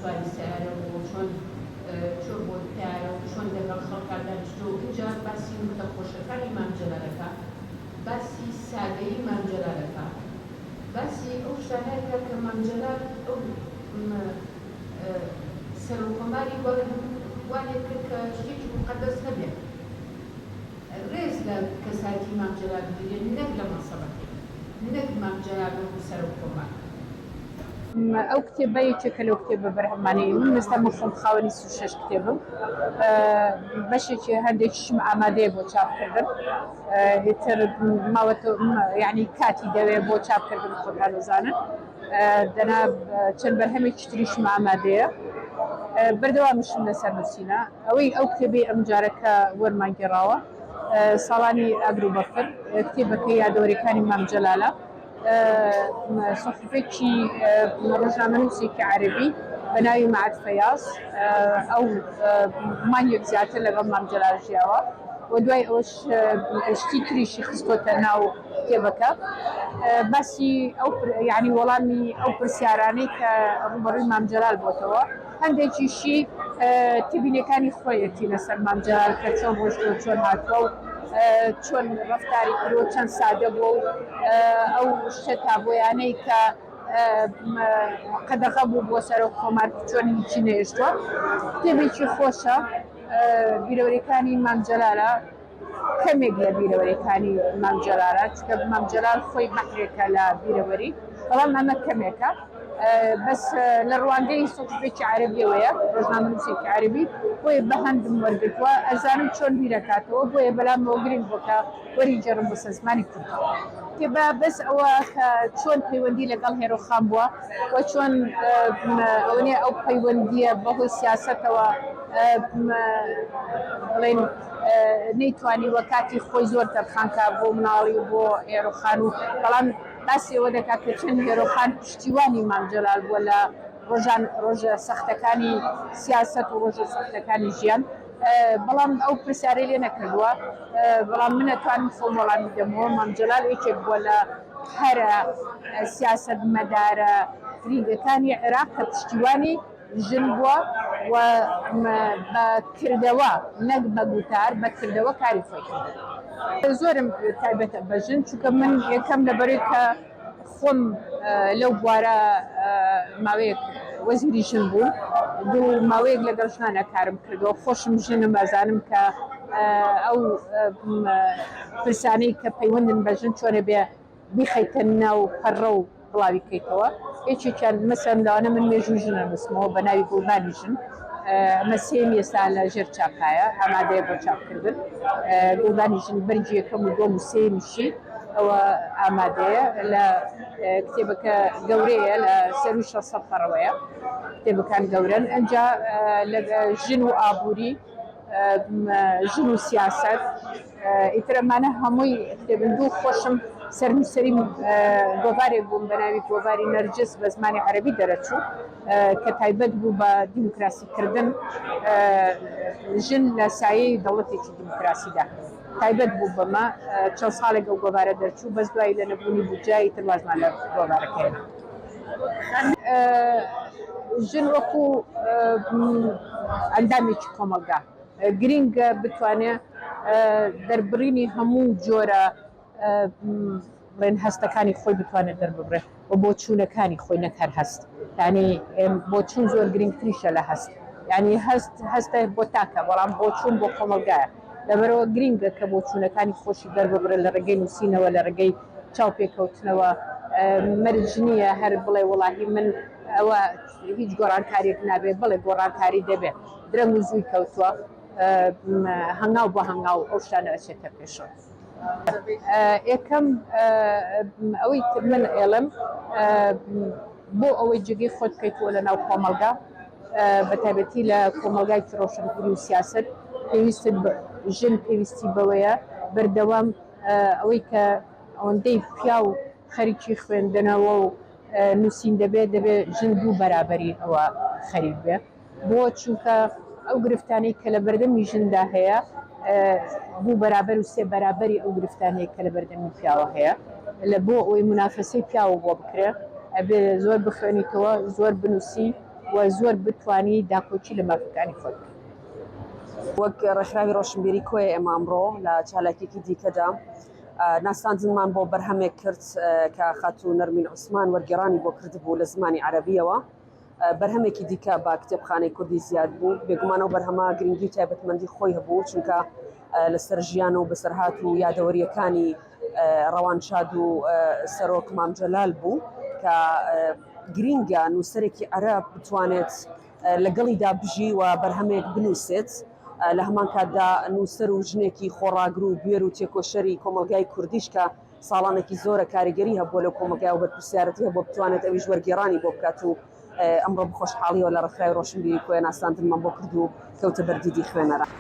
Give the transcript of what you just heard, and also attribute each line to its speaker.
Speaker 1: سواری سەیارە بووە و چۆن چووە بۆ تەیارە و چۆن لەگەڵ خەڵکا دانیشتووە و ئینجا باسی نوکتە خۆشەکانی مام جەلال ئەکا، باسی سادەیی مام جەلال ئەکا، باسی ئەو شتانە ئەکا کە مام جەلال ئەو سەرۆک کۆماری وا لێ کرد کە شتێکی موقەدەس هەبێ. ڕێز لە کەسایەتی مام جەلال بگیرێ نەک لە مەنسەبەکەی، نەک مام جەلال وەکو سەرۆک کۆمار.
Speaker 2: ئەو کتێبە یەکێکە لەو کتێبە بەرهەمانەی من ئێستا من خۆم خاوەنی 36 کتێبم بەشێکی هەندێکیشم ئامادەیە بۆ چاپکردن ئیتر ماوەتە یعنی کاتی دەوێ بۆ چاپکردن خۆتان دەزانن دەنا چەند بەرهەمێکی تریشم ئامادەیە بەردەوامیشم لەسەر نووسینە ئەوەی ئەو کتێبەی ئەمجارە کە وەرمان گێڕاوە ساڵانی ئاگر و بەفر کتێبەکەی یادەوەریەکانی مام جەلالە سەحیفەیەکی ڕۆژنامەنووسێکی عەرەبی بە ناوی مەعد فەیاز ئەو مانگێک زیاتر لەگەڵ مام جەلال ژیاوە و دوای ئەوەش شتی تریشی خستۆتە ناو کتێبەکە باسی ئەو یعنی وەڵامی ئەو پرسیارانەی کە ڕووبەڕووی مام جەلال بۆتەوە هەندێکیشی تێبینیەکانی خۆیەتی لەسەر مام جەلال کە چۆن ڕۆشتووە چۆن هاتووە و چۆن ڕەفتاری کردووە چەند سادە بووە و ئەو شتە تابۆیانەی کە قەدەغە بوو بۆ سەرۆک کۆمار چۆن هیچی نەهێشتووە کتێبێکی خۆشە بیرەوەریەکانی مام جەلالە کەمێک لە بیرەوەریەکانی مام جەلالە چونکە مام جەلال خۆی بەحرێکە لە بیرەوەری بەڵام ئەمە کەمێکە بەس لە ڕوانگەی سوحفێکی عەرەبیەوەیە ڕۆژنامەنووسێکی عەرەبی بۆیە بە هەندم وەرگرتووە ئەزانم چۆن بیرەکاتەوە بۆیە بەلامەوە گرنگ بووە کە وەریگێڕم بۆ سەر زمانی کوردی کتێبە بەس ئەوە کە چۆن پەیوەندی لەگەڵ هێرۆخان بووە و چۆن ئەوەنێ ئەو پەیوەندییە بەهۆی سیاسەتەوە بڵێن نەیتوانیوە کاتی خۆی زۆر تەرخان کا بۆ مناڵی و بۆ هێرۆخان و بەڵام باسی ئەوە دەکات کە چەند هێرۆخان پشتیوانی مام جەلال بووە لە ڕۆژان ڕۆژە سەختەکانی سیاسەت و ڕۆژە سەختەکانی ژیان بەڵام ئەو پرسیارەی لێ نەکردووە بەڵام من ئەتوانم خۆم وەڵامی بدەمەوە مام جەلال یەکێک بووە لە هەرە سیاسەتمەدارە گرینگەکانی عێراق کە پشتیوانی ژن بووە و بە کردەوە نەک بە گوتار بە کردەوە کاری خۆی کردووە. زۆرم تایبەتە بە ژن چونکە من یەکەم لەبەرەی کە خۆم لەو بوارە ماوەیەک وەزیری ژن بووم دوو ماوەیەک لەگەڵ ژنانە کارم کردووە خۆشم ژنم ئەزانم کە ئەو پرسانەی کە پەیوەندن بە ژن چۆنە بێ بیخەیتە ناو پەڕە و بڵاوی کەیتەوە یەکێکیان مەسەن لەوانە من مێژووی ژن ئەنووسمەوە بە ناوی گوڵبانی ژن ئەمە سێیەمی ئێستا لە ژێر چاپایە ئامادەیە بۆ چاپکردن گوڵبانی ژن بەرگی یەکەم و دووەم و سێیەمیشی ئەوە ئامادەیە لە کتێبەکە گەورەیە لە سەروی 600 پەڕەوەیە کتێبەکان گەورەن ئەجا لە ژن و ئابووری ژن و سیاسەت ئیتر ئەمانە هەمووی کتێبن دوو خۆشم سەرنووسەری گۆڤارێک بووم بە ناوی گۆڤاری نەرجس بە زمانی عەرەبی دەرەچوو کە تایبەت بوو بە دیموکراسی کردن ژن لە سایەی دەوڵەتێکی دیموکراسیدا تایبەت بوو بەمە چەند ساڵێک ئەو گۆڤارە دەرچوو بەس دوایی لە نەبوونی بودجە ئیتر وازمان لە گۆڤارەکە هێنا. ژن وەکو ئەندامێکی کۆمەڵگا گرینگە بتوانێ دەربڕینی هەموو جۆرە بڵێن هەستەکانی خۆی بتوانێت دەرببڕێ و بۆچوونەکانی خۆی نەک هەر هەست یانی بۆچوون زۆر گرنگتریشە لە هەست یانی هەست هەستە بۆ تاکە بەڵام بۆچوون بۆ کۆمەڵگایە لەبەرەوە گرنگە کە بۆچوونەکانی خۆشی دەرببڕێت لە ڕێگەی نووسینەوە لە ڕێگەی چاوپێکەوتنەوە مەرج نییە هەر بڵێ وەڵاهی من ئەوە هیچ گۆڕانکاریەک نابێت بەڵێ گۆڕانکاری دەبێت درەنگ و زووی کەوتووە هەنگاو بۆ هەنگاو ئەو شتانە ئەچێتە پێشەوە. یەکەم ئەوەی من ئێڵم بۆ ئەوەی جێگەی خۆت بکەیتەوە لە ناو کۆمەڵگا بە تایبەتی لە کۆمەڵگای ڕۆشنبیری و سیاست پێویستت ژن پێویستی بەوەیە بەردەوام ئەوەی کە ئەوەندەی پیاو خەریکی خوێندنەوە و نووسین دەبێت دەبێت ژن دوو بەرابەری ئەوە خەریک بێ بۆ چونکە ئەو گرفتانەی کە لە بەردەمی ژندا هەیە دوو بەرابەر و سێ بەرابەری ئەو گرفتانەیە کە لە بەردەمی پیاوە هەیە لە بۆ ئەوەی منافەسەی پیاوە بۆ بکرێ ئەبێ زۆر بخوێنیتەوە زۆر بنووسی. و زۆر بتوانی داکۆکی لە مافەکانی خۆت بکەی.
Speaker 3: وەک ڕێکخراوی ڕۆشنبیری کۆیە ئێمە ئەمڕۆ لە چالاکیەکی دیکەدا ناساندنمان بۆ بەرهەمێک کرد کە خاتوو نەرمین عوسمان وەرگێڕانی بۆ کردبوو لە زمانی عەرەبیەوە. بەرهەمێکی دیکە بە کتێبخانەی کوردی زیاد بوو. بێگومان ئەو بەرهەمە گرنگی و تایبەتمەندی خۆی هەبوو، چونکە لەسەر ژیان و بەسەرهات و یادەوەرییەکانی ڕەوانشاد و سەرۆک مام جەلال بوو کە گرینگە نووسەرێکی عەرەب بتوانێت لەگەڵیدا بژی و بەرهەمێک بنووسێت. لە هەمان کاتدا نووسەر و ژنێکی خۆڕاگر و بوێر و تێکۆشەری کۆمەڵگای کوردیش کە ساڵانێکی زۆرە کاریگەری هەبووە لەو کۆمەڵگای و بەرپرسیارەتی هەبووە بتوانێت ئەویش وەرگێڕانی بۆ بکات و ئەمڕۆ بە خۆشحاڵیەوە لە ڕێکخراوی ڕۆشنبیری کۆیە ناساندنمان بۆ کرد و کەوتە بەر دیدی خوێنەران.